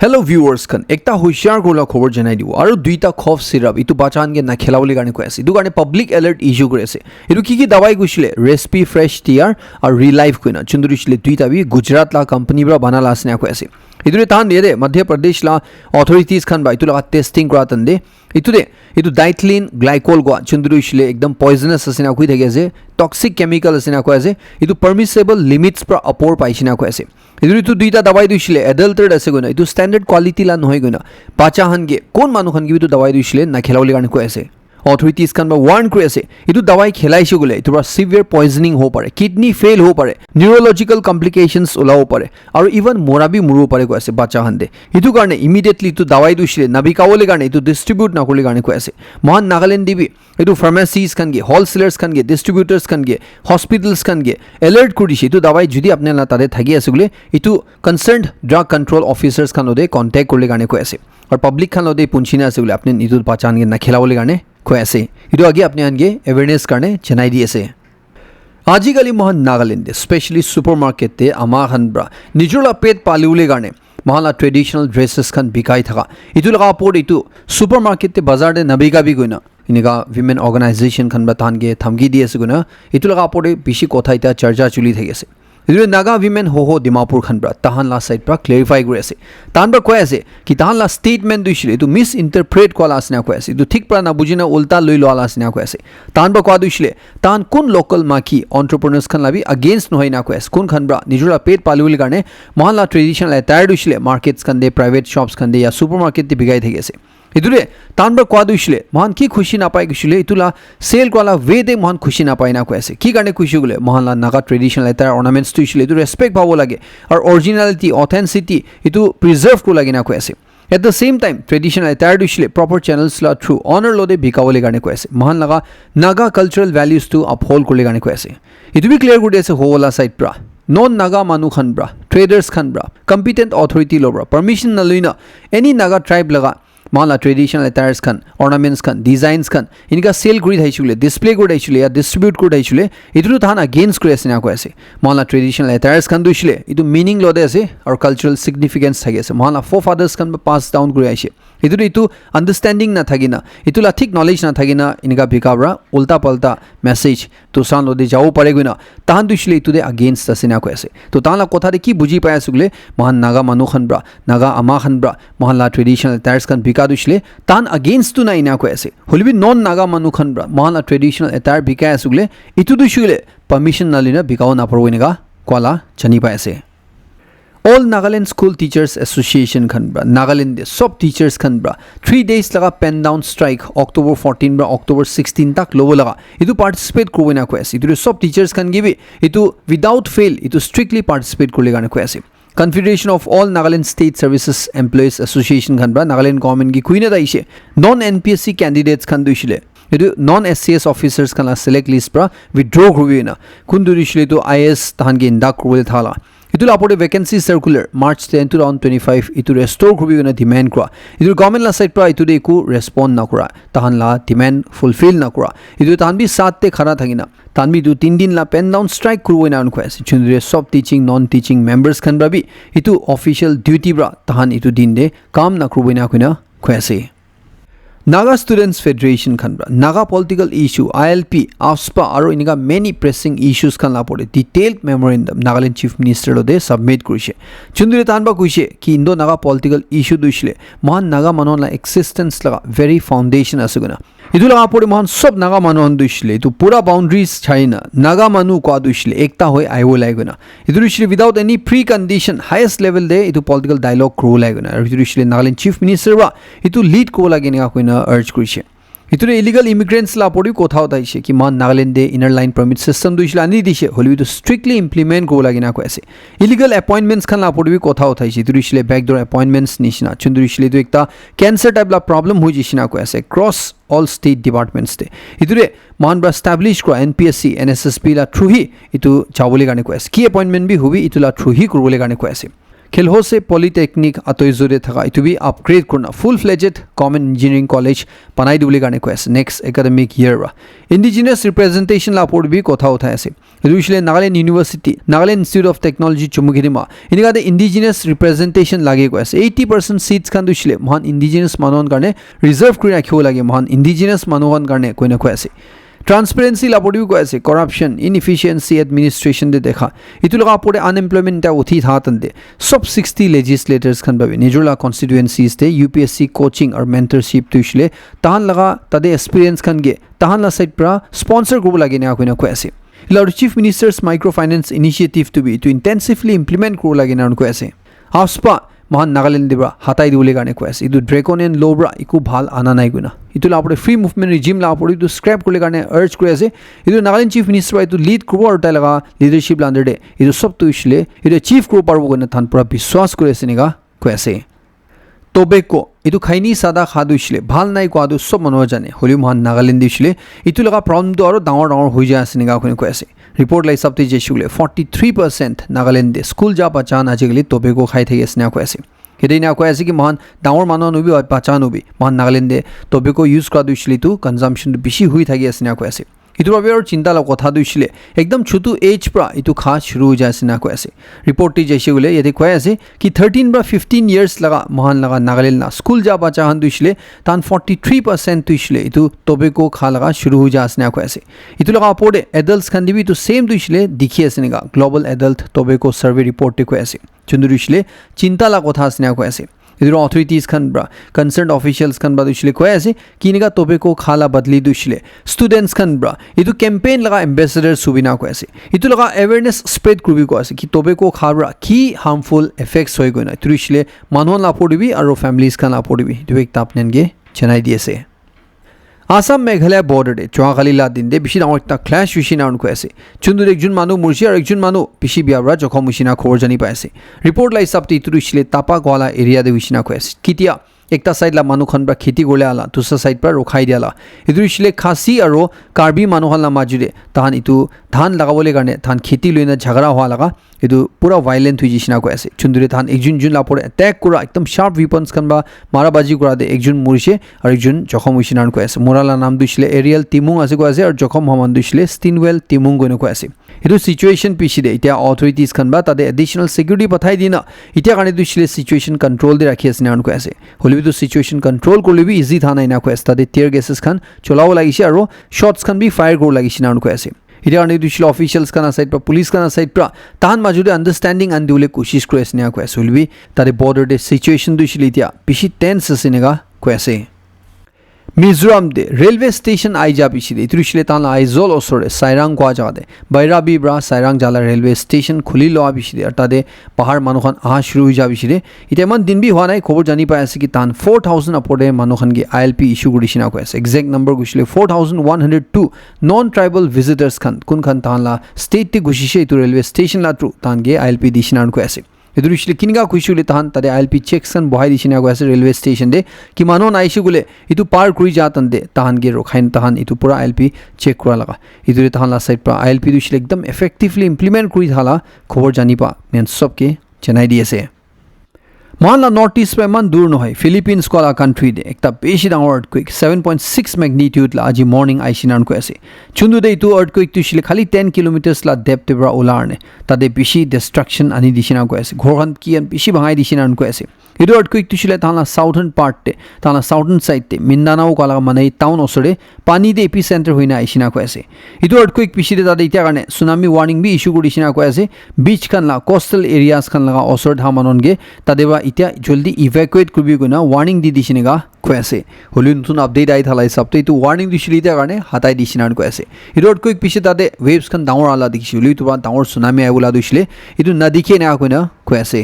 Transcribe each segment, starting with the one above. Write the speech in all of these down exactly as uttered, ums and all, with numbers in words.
Hello viewers khan, ekta hushar kurla khobor janai dibo. Aru duita cough syrup itu bacha khan ke na khela bole karne koi ase. Itu karne public alert issue kuri ase. Itu ki ki dawai kushile? Respi Fresh T R aru Relife koina. Chunduri shile duita bi Gujarat la company pra bana la asina koi ase. Itu de tan de de Madhya Pradesh la authorities khan ba itu la testing kura tan de. Itu de itu diethylene glycol gua chunduri shile ekdam poisonous asina koi thaki ase. Toxic chemical asina koi ase. Itu permissible limits pra apor paisina koi ase. Itu, itu duita dawai tu shile adulterate ase koina, itu standard quality la nohoi koina. Bacha khan ke, kon manu khan ke itu dawai tu shile na khela bole karne koi ase. Authorities khan ba warn kuri ase. Itu dawai khelaishe gole, itu pra severe poisoning ho pare, kidney fail ho pare, neurological complications ulabo pare, aru even mora bi muribo pare koi ase bacha khan de. Itu karne immediately itu dawai tu shile na bika bole karne, itu distribute na kurle karne koi ase. Mohan Nagaland de bi Etu pharmacies khan ke, wholesalers khan ke, distributors khan ke, hospitals khan ke alert kuri dishe. Etu dawai jodi apni la tate thaki ase koile, etu concerned drug control officers khan lote contact kurle karne koi ase. Aru public khan lote punchina ase koile, apni etu bachan ke na khela bole karne koi ase. Etu age apni khan ke awareness karne janai di ase. Ajikali mohan Nagaland te, specially supermarket te, ama khan pra nijor la pet pali bole karne mohan la traditional dresses khan bikai thaka, etu laga opor te etu supermarket te, bazar te nabika bi koina, enika women organization khan pra tahan ke dhamki di ase koina, etu laga opor te bishi kotha eta charcha chuli thaki ase. Etu Naga women Hoho Dimapur khan pra tahan la side pra clarify kuri ase. Tahan pra koi ase ki tahan la statement tu hoishe le etu misinterpret kura la ase na koi ase. Etu thik pra na buji na ulta lui lua la ase na koi ase. Tahan pra koi tu hoishe le tahan kun local maki entrepreneurs khan la bi against nohoi na koi ase. Kun khan pra nijor la pet pali bole karne mohan la traditional attire tu hoishe le markets khan te, private shops khan te ya supermarket te bikai thaki ase. Etu de tahan pra koi tu hoishe le, mohan ki khushi napai hoishe le, etu la sale kura la way te mohan khushi napai na koi ase. Ki karne khushi hoile, mohan la Naga traditional attire ornaments tu hoishe le, etu respect pabo lage. Aru originality, authenticity, etu preserve kura lage na koi ase. At the same time, traditional attire tu hoishe le, proper channels la through honor lote bika bole karne koi ase. Mohan laga Naga cultural values tu uphold kurle karne koi ase. Etu bi clear kuri ase Hoho la side pra. Non Naga manu khan pra, traders khan pra, competent authority lo pra, permission na luina, any Naga tribe laga mohan la traditional attires khan, ornaments khan, designs khan, enika sale kuri thaishe koile, display kuri thaishe koile, ya distribute kuri thaishe koile, etu tu tahan against kuri ase na koi ase. Mohan la traditional attires khan tu hoishe le, etu meaning lote ase, aru cultural significance thaki ase. Mohan la forefathers khan pra pass down kuri aishe. Etu tu etu understanding na thaki na, etu la thik knowledge na thaki na, enika bika pra, ulta palta message, tu san lote jabo pare koina, tahan tu hoishe le etu de against ase na koi ase. To tahan la kotha de ki buji pai ase koile, mohan Naga manu khan pra, Naga ama khan pra, mohan la traditional attires khan bika tu hoishe le, tahan against tu nai na koi ase. Hoile bi non Naga manu khan pra, mohan la traditional attire bikai ase koile, etu tu hoishe le permission na luina bikabo na paribo enika koi la jani pai ase. All Nagaland School Teachers Association khan pra, Nagaland de sob teachers khan pra, three days laga pen down strike, October fourteen pra October sixteen tak lobo laga, etu participate kuribo na koi ase. Etu de sob teachers khan ke bi, etu without fail, etu strictly participate kurle karne koi ase. Confederation of All Nagaland State Services Employees Association khan pra, Nagaland government ke koina ta hoishe, non N P S C candidates khan tu hoishe le, etu non S C S officers khan la select list pra withdraw kuribi na. Kun tu hoishe le etu I A S tahan ke induct kuribole thala. Etu la opor te vacancy circular March ten, two thousand twenty-five etu restore kuribi na demand kura. Etu government la side pra etu de eku respond na kura. Tahan la demand fulfill na kura. Etu tahan bi saat te khara thaki na, tahan bi etu tin din la pen down strike kuribo na koi ase. Chunduri sob teaching, non teaching members khan pra bi etu official duty pra tahan etu din de kam na kuribo na koina koi ase. Naga Students Federation khan pra Naga political issue, I L P, AFSPA aru enika many pressing issues khan la opor te detailed memorandum Nagaland Chief Minister lote submit kurishe. Chunduri tahan pra koishe ki Indo Naga political issue tu hoishe le mohan Naga manu la existence laga very foundation ase koina. Etu laga opor te mohan sob Naga manu khan tu hoishe le, etu pura boundaries chai na, Naga manu koi tu hoishe le, ekta hoi ahibo lage koina. Etu tu hoishe le without any precondition, highest level te etu political dialogue kuribo lage koina. Aru etu tu hoishe le Nagaland Chief Minister pra etu lead kuribo lage enika koina urge kurishe. Etu tu illegal immigrants la opor te bi kotha uthaishe ki mohan Nagaland te inner line permit system tu hoishe le ani dishe, hoile bi etu strictly implement kuribo lage enika koi ase. Illegal appointments khan la opor te bi kotha uthaishe. Etu tu hoishe le backdoor appointments nishina. Chunduri hoishe le etu ekta cancer type la problem hoi jaishe enika koi ase. Cross all state departments te. Etu de mohan pra establish kura N P S C, N S S B la through hi etu jabole karne koi ase. Ki appointment bi hobi etu la through hi kuribole karne koi ase. Khelhose Polytechnic Atoizu te thaka etu bi upgrade kurina full fledged government engineering college banai dibole karne koi ase next academic year para. Indigenous representation la opor te bi kotha uthai ase. Etu hoishile Nagaland University, Nagaland Institute of Technology Chumukedima, enika te indigenous representation lage koi ase. Eighty percent seats khan tu hoishile mohan indigenous manu khan karne reserve kuri rakhibo lage, mohan indigenous manu khan karne koina koi ase. Transparency la opor te bi koi ase, corruption, inefficiency administration te dekha. Etu laga opor te unemployment ta uthi tha tante. Sob sixty legislators khan bhabi nijor la constituencies te U P S C coaching or mentorship tu hoishile tahan laga tate experience khan ke tahan la side pra sponsor kuribo lage ena koina koi ase. Etu la Chief Minister's Microfinance Initiative tu bi etu intensively implement kuribo lage ena koi ase. AFSPA mohan Nagaland te pra hatai dibole karne koi ase. Etu draconian law pra eku bhal ana nai koina. Etu la opor te free movement regime la opor te etu scrap kuribole karne urge kuri ase. Etu Nagaland Chief Minister pra etu lead kuribo aru tai laga leadership la under te etu sob tu hoishile etu achieve kuribo paribo koina tahan pura biswas kuri ase enika koi ase. Tobacco, etu khaini sada kha tu hoishile bhal nai koa tu sob manu jane. Hoilebi mohan Nagaland te hoishile etu laga problem tu aru dangor dangor hoi jai ase enika koina koi ase. Report la hisab te jaise koile forty three percent Nagaland te school ja bacha khan ajikali tobacco khai thaki ase enika koi ase. Yate enika koi ase ki mohan dangor manu khan hobi aru bacha khan hobi mohan Nagaland te tobacco use kura tu hoishile tu consumption tu bishi hoi thaki ase enika koi ase. Etu bhabi aru chinta la kotha tu hoishile ekdam chotu age pra etu kha shuru hoi jai ase enika koi ase. Report te jaise koile yate koi ase ki thirteen pra fifteen years laga mohan laga Nagaland la school ja bacha khan tu hoishile tahan forty three percent tu hoishile etu tobacco kha laga shuru hoi jai ase enika koi ase. Etu laga opor te adults khan te bi etu same tu hoishile dikhi ase enika Global Adult Tobacco Survey report te koi ase. Chuntu tu hoishile chinta la kotha ase enika koi ase. Etu authorities khan pra, concerned officials khan pra tu hoishile koi ase ki enika tobacco kha la badli tu hoishile students khan pra etu campaign laga ambassador subi na koi ase. Etu laga awareness spread kuribi koi ase ki tobacco kha pra ki harmful effects hoi koina. Etu hoishile manu khan la opor te bi aru families khan la opor te bi etu ekta apni khan ke janai di ase. Assam Meghalaya border te Juakali la din te bishi dangor ekta clash hoishe ena koi ase. Chuntu te ekjon manu murishe aru ekjon manu bishi bia para jokhom hoishe ena khobor jani pai ase. Report la hisab te etu tu hoishile Tapa Kuala area te hoishe ena koi ase. Ketia ekta side la manu khan para kheti kuribole ala, dusra side para rukhai dia la. Etu hoishile Khasi aru Karbi manu khan la majo te tahan etu dhan lagabole karne tahan kheti loi na jhagara hua laga etu pura violent hoi jaise ena koi ase. Chuntu te tahan ekjon ekjon la opor te attack kura, ekdam sharp weapons khan para mara baji kura te ekjon murishe aru ekjon jokhom hoishe ena koi ase. Mura la naam tu hoishile Ariel Timung ase koi ase aru jokhom hua manu tu hoishile Stinwell Timung koina koi ase. Etu situation piche te etia authorities khan para tate additional security pathai dina etia karne tu hoishile situation control te rakhi ase ena koi ase. Hoilebi tu situation control kurilebi easy tha nai ena koi ase. Tate tear gases khan cholabo lagise aru shots khan bi fire kuribo lagise ena koi ase. Etia karne etu hoishile officials khan la side pra, police khan la side pra, tahan majo te understanding ani dibole koshish kuri ase ena koi ase. Hoilebi tate border te situation tu hoishile etia bishi tense ase enika koi ase. Mizoram te railway station ai ja piche te, etu hoishile tahan la Aizawl osor te Sairang kua jaga te, Bairabi pra Sairang jala railway station khuli loa piche te, aru tate bahar manu khan aha shuru hoi ja piche te, etia eman din bi hua nai, khobor jani pai ase ki tahan four thousand upor te manu khan ke I L P issue kuri dishe ena koi ase. Exact number hoishile four thousand one hundred two non-tribal visitors khan, kun khan tahan la state te gushishe etu railway station la through tahan ke I L P dishe ena koi ase. Etu hoishile kinika hoishe koile tahan tate I L P checks khan bohai dishe ena koi ase railway station te. Ki manu khan ahishe koile etu par kuri ja tante tahan ke rokhai na tahan etu pura I L P check kura laga. Etu te tahan la side pra I L P tu hoishile ekdam effectively implement kuri thala khobor jani pa, moikhan sob ke janai di ase. Moikhan la North East pra eman dur nohoi, Philippines koa la country te ekta bishi dangor earthquake, seven point six magnitude la aji morning aishe ena koi ase. Chuntu te etu earthquake tu hoishile khali ten kilometers la depth te pra ula karne tate bishi destruction ani dishe ena koi ase. Ghor khan ki khan bishi bhangai dishe ena koi ase. Etu earthquake tu hoishile tahan la southern part te, tahan la southern side te, Mindanao koa laga mane town osor te, pani te epicenter hoina aishe ena koi ase. Etu earthquake piche te tate etia karne tsunami warning bi issue kuri dishe ena koi ase. Beach khan la, coastal areas khan laga osor tha manu khan ke tate pra etia jaldi evacuate kuribi koina warning di dishe ena koi ase. Hoilebi notun update ahi thala hisab te etu warning tu hoishile etia karne hatai dishe ena koi ase. Etu earthquake piche tate waves khan dangor ala dikhishe, hoilebi etu pra dangor tsunami ahibola tu hoishile etu nadikhe ena koina koi ase.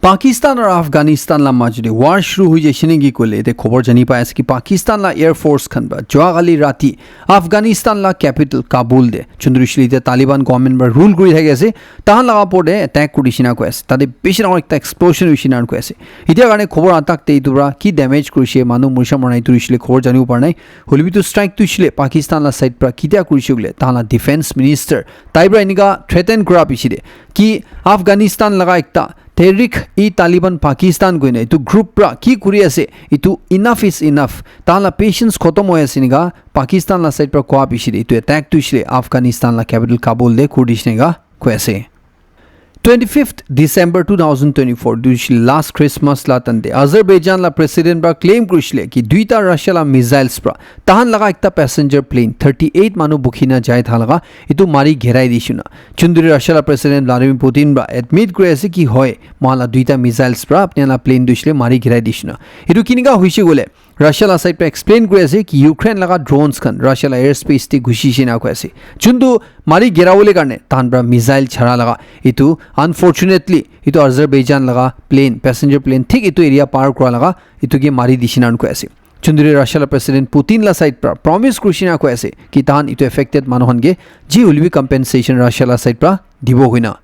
Pakistan aru Afghanistan la majo te war shuru hoi jaise naki koile ete khobor jani pai ase ki Pakistan la Air Force khan pra juakali rati Afghanistan la capital Kabul te, juntu hoishile etia Taliban government pra rule kuri thaki ase, tahan laga opor te attack kuri dishe ena koi ase. Tate bishi dangor ekta explosion hoishe ena koi ase. Etia karne khobor atak te etu pra ki damage kurishe, manu morishe mora nai etu hoishile khobor janibo para nai. Hoilebi tu strike tu hoishile Pakistan la side pra ketia kurishe koile tahan la defense minister tai pra enika threaten kura piche te ki Afghanistan laga ekta Tehrik-e-Taliban Pakistan koina etu group pra ki kuri ase, etu enough is enough. Tahan la patience khotom hoi ase enika Pakistan la side pra koa piche te etu attack tu hoishe Afghanistan la capital Kabul te kuri dishe enika koi ase. Twenty-fifth December two thousand twenty-four tu hoishe last Christmas la tan te Azerbaijan la president pra claim kurishile ki duita Russia la missiles pra tahan laga ekta passenger plane thirty-eight manu bukhina jai tha laga etu mari gherai dishe na. Chunduri Russia la president Vladimir Putin pra admit kuri ase ki hoi, mohan la duita missiles pra apni la plane tu hoishe mari gherai dishe na. Etu kinika hoishe koile, Russia la side pra explain kuri ase ki Ukraine laga drones khan Russia la airspace te ghusi she na koi ase. Chuntu mari gherawole karne tahan pra missile chara laga etu, unfortunately, etu Azerbaijan laga plane, passenger plane thik etu area par kura laga etu ke mari dishe na koi ase. Chunduri Russia la president Putin la side pra promise kurishe na koi ase ki tahan etu affected manu khan ke ji hoilebi compensation Russia la side pra dibo koina.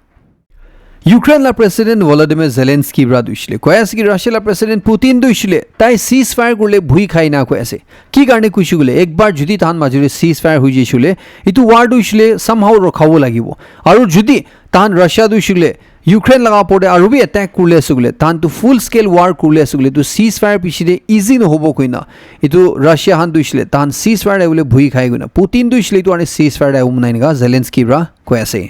Ukraine la president Volodymyr Zelensky pra tu hoishe le koi ase ki Russia la president Putin tu hoishe le tai ceasefire kurile bhui khai na koi ase. Ki karne kuishe koile, ek bar jodi tahan majore ceasefire hoi jaishe koile, etu war tu hoishe le somehow rokhabo lagibo. Aru jodi tahan Russia tu hoishe koile Ukraine laga opor te aru bi attack kurile ase koile, tahan tu full scale war kurile ase koile, tu ceasefire piche te easy nohobo koina. Etu Russia khan tu hoishe le tahan ceasefire te bole bhui khai koina. Putin tu hoishe le etu karne ceasefire te ahibo nai enika Zelensky pra koi ase.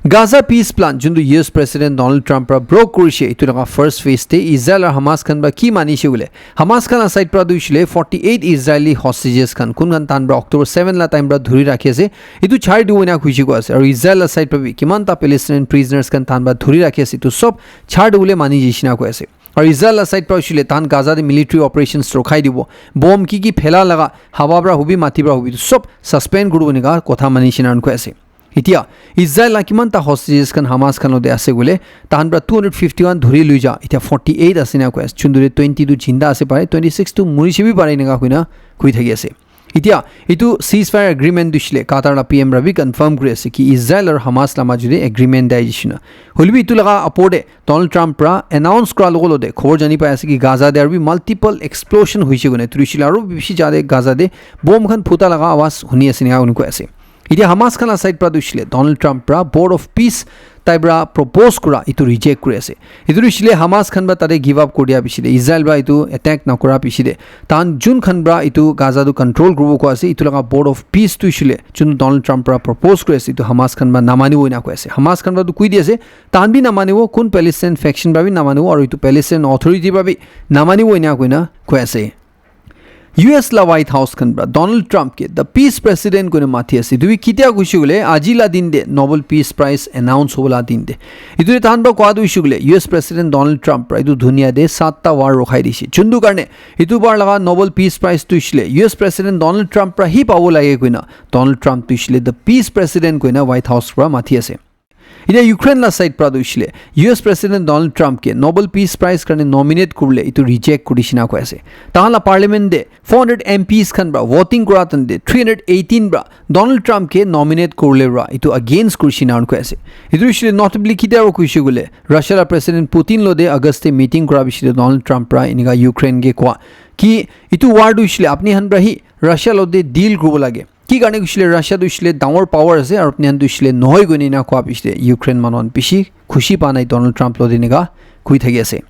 Gaza peace plan, juntu U S President Donald Trump pra block kurishe, etu laga first phase te Israel aru Hamas khan pra ki manishe koile, Hamas khan la side pra tu hoishe le forty-eight Israeli hostages khan, kun khan tahan pra October seven la time pra dhuri rakhi ase, etu chari dibo ena kuishe koi ase. Aru Israel la side pra bi kiman ta Palestinian prisoners khan tahan pra dhuri rakhi ase, etu sob chari dibole mani jaishe na koi ase. Aru Israel la side pra hoishe le tahan Gaza te military operations rokhai dibo, bomb ki ki phela laga, hawa pra hobi, mati pra hobi, etu sob suspend kuribo enika kotha manishe na koi ase. Etia Israel la kiman ta hostages khan Hamas khan lode ase koile, tahan pra two hundred fifty-one dhuri lui ja, etia forty-eight ase na koi ase, chunduri twenty tu jinda ase pare, twenty-six tu murishe bi pare enika koina koi thaki ase. Etia etu ceasefire agreement tu hoishe le Qatar la P M pra bi confirm kuri ase ki Israel aru Hamas la major te agreement dai jishe na. Hoilebi etu laga opor te Donald Trump pra announce kura logo logo te khobor jani pai ase ki Gaza te aru bi multiple explosion hoishe koina, etu hoishe le aru bishi jaga te Gaza te bomb khan phuta laga awaz huni ase enika koi ase. Etia Hamas khan la side pra tu hoishe le Donald Trump pra Board of Peace tai pra propose kura etu reject kuri ase. Etu tu hoishe le Hamas khan pra tate give up kuri dia piche te, Israel pra etu attack nakura piche te, tahan jun khan pra etu Gaza tu control kuribo koi ase, etu laga Board of Peace tu hoishe le jun Donald Trump pra propose kuri ase, etu Hamas khan pra namanibo ena koi ase. Hamas khan pra tu koi di ase, tahan bi namanibo, kun Palestine faction pra bi namanibo, aru etu Palestine Authority pra bi namanibo ena koina koi ase. U S la White House khan pra Donald Trump ke the peace president koina mati ase. Etu bi ketia kuishe koile, aji la din te Nobel Peace Prize announce hobo la din te. Etu te tahan pra koa tu hoishe koile, U S President Donald Trump pra etu dunia te satta war rokhai dishe. Chuntu karne etu bar laga Nobel Peace Prize tu hoishe le U S President Donald Trump pra hi pabo lage koina Donald Trump tu hoishe le the peace president koina White House pra mati ase. Etia Ukraine la side pra tu hoishe le U S President Donald Trump ke Nobel Peace Prize karne nominate kurile etu reject kuri dishe na koi ase. Tahan la parliament te four hundred M Ps khan pra voting kura tan te three hundred eighteen pra Donald Trump ke nominate kurile pra etu against kuri dishe na koi ase. Etu hoishe le notably ketia pra kuishe koile, Russia la President Putin lode August te meeting kura piche te Donald Trump pra enika Ukraine ke koa ki etu war tu hoishe le apni khan pra hi Russia lode deal kuribo lage. Ki karne kuishe le Russia tu hoishe le dangor power ase aru apni khan tu hoishe le nohoi koina ena koa piche te Ukraine manu khan bishi khushi pa nai Donald Trump lode enika koi thaki ase.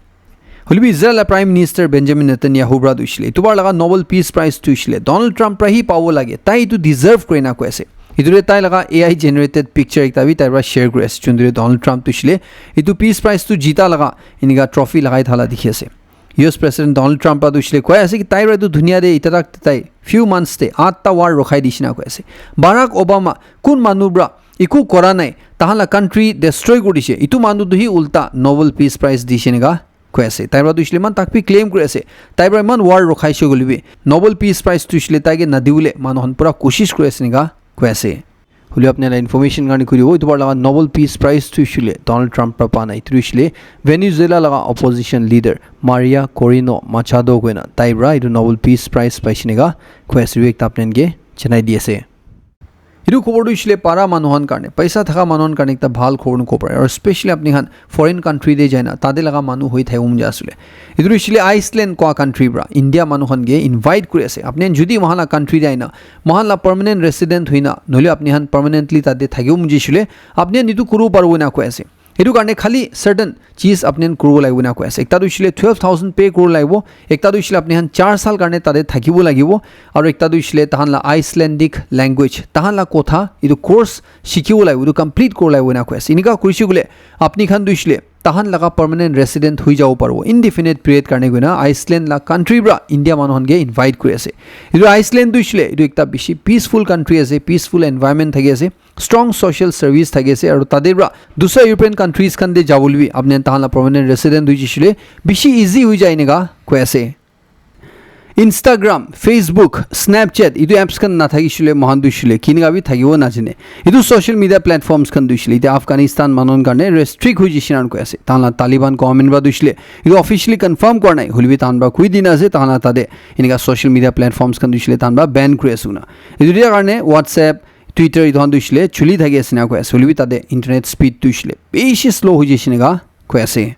Hoilebi Israel la Prime Minister Benjamin Netanyahu pra tu hoishe le etu bar laga Nobel Peace Prize tu hoishe le Donald Trump pra hi pabo lage, tai etu deserve kure na koi ase. Etu te tai laga A I generated picture ekta bi tai pra share kuri ase, chunduri Donald Trump tu hoishe le etu Peace Prize tu jita laga enika trophy lagai thala dikhi ase. U S President Donald Trump pra tu hoishe le koi ase ki tai pra tu dunia te itatak tai few months te atta war rokhai dishe na koi ase. Barack Obama kun manu pra eku kora nai, tahan la country destroy kuri dishe, etu manu tu hi ulta Nobel Peace Prize dishe enika koi ase. Tai pra tu hoishe le iman tak bi claim kuri ase, tai pra iman war rokhaishe koile bi Nobel Peace Prize tu hoishe le tai ke nadibole manu khan pura koshish kuri ase enika koi ase. Hoilebi apni la information karne koi dibo, etu bar laga Nobel Peace Prize tu hoishe le Donald Trump pra pa nai, etu hoishe le Venezuela laga opposition leader Maria Corina Machado koina tai pra etu Nobel Peace Prize paishe enika koi ase, etu ekta apni khan ke janai di ase. Etu khobor tu hoishe le para manu khan karne, paisa thaka manu khan karne ekta bhal khobor nako pare, aru specially apni khan foreign country te jaina tate laga manu hoi thai um ja asile. Etu tu hoishe le Iceland koa country pra India manu khan ke invite kuri ase. Apni khan jodi mohan la country te aina, mohan la permanent resident hoina, nohole apni khan permanently tate thaki um jishe le, apni khan etu kuribo paribo ena koi ase. Etu karne khali certain cheez apni khan kuribo lagibo na koi ase. Ekta tu hoishe le twelve thousand pay kuribo lagibo, ekta tu hoishe le apni khan char saal karne tate thakibo lagibo, aru ekta tu hoishe le tahan la Icelandic language, tahan la kotha, etu course shikibo lagibo, etu complete kuribo lagibo na koi ase. Enika kurishe koile apni khan tu hoishe le tahan laga permanent resident hui jabo paribo, indefinite period karne koina Iceland la country pra India manu khan ke invite kuri ase. Etu Iceland tu hoishe le etu ekta bishi peaceful country ase, peaceful environment thaki ase, strong social service thaki ase, aru tate pra dusra European countries khan te jabo le bi apni khan tahan la permanent resident hui jishe le bishi easy hui jai enika koi ase. Instagram, Facebook, Snapchat, etu apps khan nathaki shile mohan tu shile kinika bi thakibo najane. Etu social media platforms khan tu shile ite Afghanistan manon karne restrict hui jishe nan koi ase. Tahan la Taliban government ba tu shile etu officially confirm kora nai, hoile bi tahan ba koi dina ase, tahan la tate enika social media platforms khan tu shile tahan ba ban kuri ase kuna. Etu dia karne WhatsApp, Twitter etu khan tu shile chuli thaki ase na koi ase. Hoile bi tate internet speed tu shile bishi slow hui jishe enika koi ase.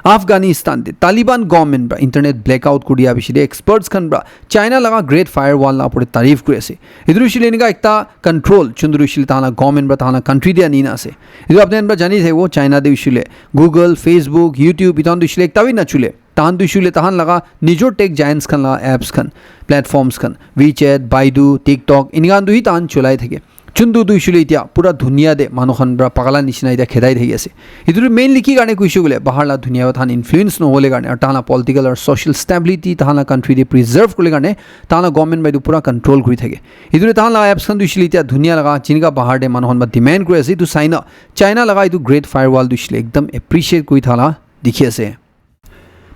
Afghanistan te Taliban government pra internet blackout kuri dia bishi de experts khan pra China laga Great Firewall la opor te tarif kuri ase. Etu hoishe le enika ekta control chundu hoishe le tahan la government pra tahan la country de ani na ase. Etu apni khan pra jani thakibo China de hoishe le Google, Facebook, YouTube etu khan tu hoishe le ekta bi na chule. Tahan tu hoishe le tahan laga nijor tech giants khan la apps khan, platforms khan, WeChat, Baidu, TikTok enika khan tu hi tahan cholai thake. Chundu tu hoishe le etia pura dunia de manu khan pra pagala nishina etia khedai thaki ase. Etu tu mainly ki karne kuishe koile bahar la dunia pra tahan influence nohole karne aru tahan la political aru social stability tahan la country de preserve kuribole karne tahan la government pra etu pura control kuri thake. Etu tu tahan la apps khan tu hoishe le etia dunia laga jinika bahar de manu khan pra demand kuri ase etu China, China laga etu Great Firewall tu hoishe le ekdam appreciate kuri thala dikhi ase.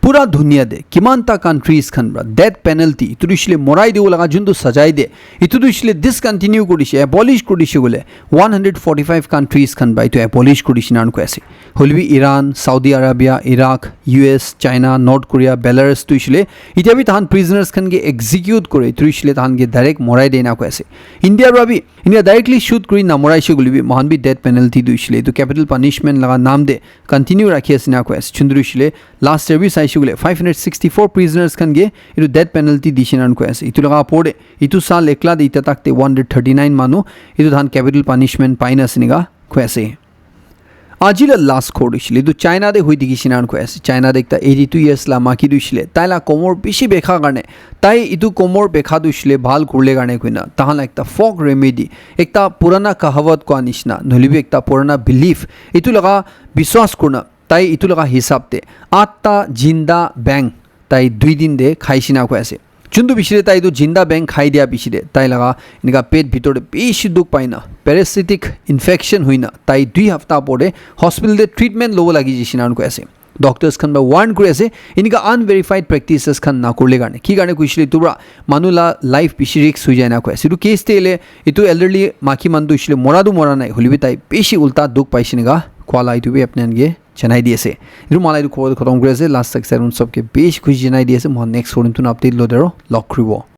Pura dunia de kiman ta countries khan pra death penalty, etu tu hoishe le morai dibo laga juntu sajai de, etu tu hoishe le discontinue kuri dishe, abolish kuri dishe koile one hundred forty-five countries khan pra etu abolish kuri dishe nan koi ase. Hoile bi Iran, Saudi Arabia, Iraq, U S, China, North Korea, Belarus tu hoishe le etia bi tahan prisoners khan ke execute kore, etu tu hoishe le tahan ke direct morai de na koi ase. India pra bi India directly shoot kuri na morai she koile bi mohan bi death penalty tu hoishe le etu capital punishment laga naam de continue rakhi ase na koi ase. Chundu tu hoishe le last year bi saishe koile five hundred sixty-four prisoners khan ke etu death penalty dishe nan koi ase. Etu laga opor de etu saal ekla de etia tak te one hundred thirty-nine manu etu tahan capital punishment pai na ase enika koi ase. Aji la last khobor tu hoishe le etu China de hui dikhi she nan koi ase. China de ekta eighty-two years la maki tu hoishe le tai la komor bishi bekha karne tai etu komor bekha tu hoishe le bhal kuribole karne koina tahan la ekta folk remedy, ekta purana kahawat koa nishina nohole bi ekta purana belief, etu laga biswas kurina tai etu laga hisab te atta jinda bang tai dui din de khai she na koi ase. Chundu bishi de tai etu jinda bang khai dia bishi de tai laga enika pet bitor de bishi dukh pai na parasitic infection hoi na tai dui hafta por de hospital de treatment lobo lagi jishe nan koi ase. Doctors khan pra warn kuri ase enika unverified practices khan na kuribole karne. Ki karne kuishe le etu pra manu la life bishi risk hui jai na koi ase. Etu case te le etu elderly maki manu tu hoishe le mora tu mora nai, hoile bi tai bishi ulta dukh paishe enika koi la etu bi apni khan ke janai di ase. Etu moi la etu khobor tu khatam kuri ase. Last tak saron sob ke bishi khushi janai di ase. Moi next khobor tu update lo de aro log kuribo.